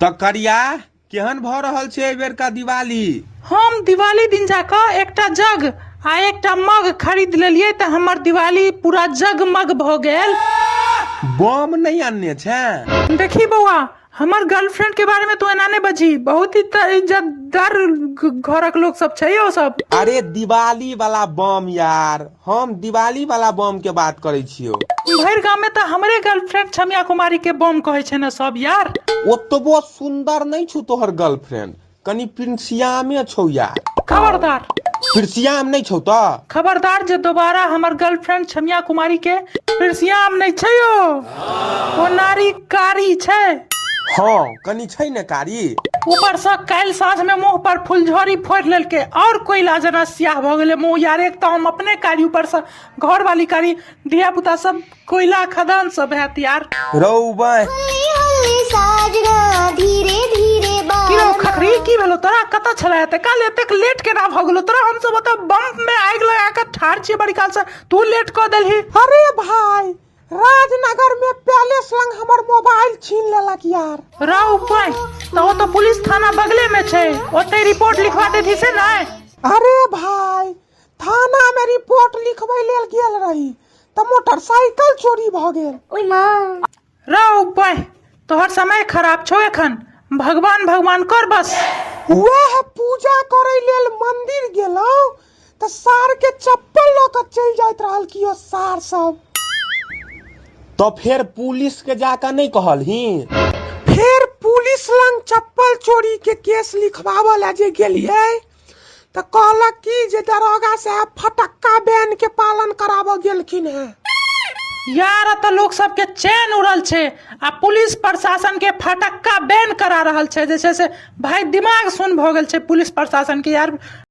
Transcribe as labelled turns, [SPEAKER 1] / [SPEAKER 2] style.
[SPEAKER 1] तऽ करिया केहन भऽ रहल छै एहि बेरका दिवाली?
[SPEAKER 2] हम दिवाली दिन जाकऽ एकटा जग आ एकटा मग खरीद लेलियै तऽ हमर दिवाली पूरा जगमग भऽ गेल।
[SPEAKER 1] बम नहि आनने छें?
[SPEAKER 2] देखी बौआ, हमर गर्लफ्रेंड के बारे में तू एना नहि बजही, बहुत ही इज्जतदार घरक लोक सब छै ओ सब।
[SPEAKER 1] अरे दिवाली वाला बम यार, हम दिवाली वाला बम के बात करै छियौ।
[SPEAKER 2] भरि गाम में तऽ हमरे गर्लफ्रेंड छमिया कुमारी के बम कहै छै ने सब यार।
[SPEAKER 1] ओतबो सुंदर नहि छौ तोहर गर्लफ्रेंड, कनि प्रिंसियामे छौ यार।
[SPEAKER 2] खबरदार।
[SPEAKER 1] प्रिंसियाम नहि छौ तऽ?
[SPEAKER 2] खबरदार जे दोबारा हमर गर्लफ्रेंड छमिया कुमारी के प्रिंसियाम नहि छै यौ, ओ नारी कारी छै।
[SPEAKER 1] हँ कनि छै ने कारी।
[SPEAKER 2] ऊपर से काल्हि साँझ में मुंह पर फुलझड़ी फोड़ि लेलकै और कोयला जेना स्याह भऽ गेलै मुंह यार। एक तऽ हम अपने कारी, ऊपर से घर वाली कारी, धिया पुता सब कोयला खदान सब हैत यार।
[SPEAKER 1] रौ बाय।
[SPEAKER 3] होली होली साजना धीरे धीरे
[SPEAKER 2] की रौ खखरी, की भेलो तोरा? कतऽ छलै एते काल? एतेक लेट केना भऽ गेलो तोरा? हम सब ओतऽ बम्प में आगि लगा कऽ ठाढ़ छियै बड़ी काल से, तू लेट कऽ देलही।
[SPEAKER 4] अरे भाई, राजनगर में पैलेस लंग हमर मोबाइल छीन लेलक यार।
[SPEAKER 2] रौ पाइ, तऽ ओ तऽ पुलिस थाना बगले में छै, ओतै रिपोर्ट लिखवा देती से नहि?
[SPEAKER 4] अरे भाई, थाना में रिपोर्ट लिखबै लेल गेल रही तऽ मोटरसाइकिल चोरी भऽ गेल।
[SPEAKER 3] ओय माँ।
[SPEAKER 2] रौ पाइ, तोहर समय खराब छौ एखन, भगवान भगवान कर बस।
[SPEAKER 4] वएह पूजा करै लेल मंदिर गेलहुँ तऽ सार के चप्पल लऽ कऽ चलि जाइत रहल कियो सार सब।
[SPEAKER 1] तऽ फेर पुलिस के जाकऽ नहि कहलही?
[SPEAKER 4] फेर पुलिस लंग चप्पल चोरी के केस लिखबाबऽ लए जे गेलियै तऽ कहलक कि जे दरोगा साहब फटक्का बैन के पालन कराबऽ गेलखिन हेँ।
[SPEAKER 2] यार एतऽ लोक सबके चैन उड़ल छै आ पुलिस प्रशासन के फटक्का बैन करा रहल छै, जे छै से भाई दिमाग सुन भऽ गेल छै पुलिस प्रशासन के यार।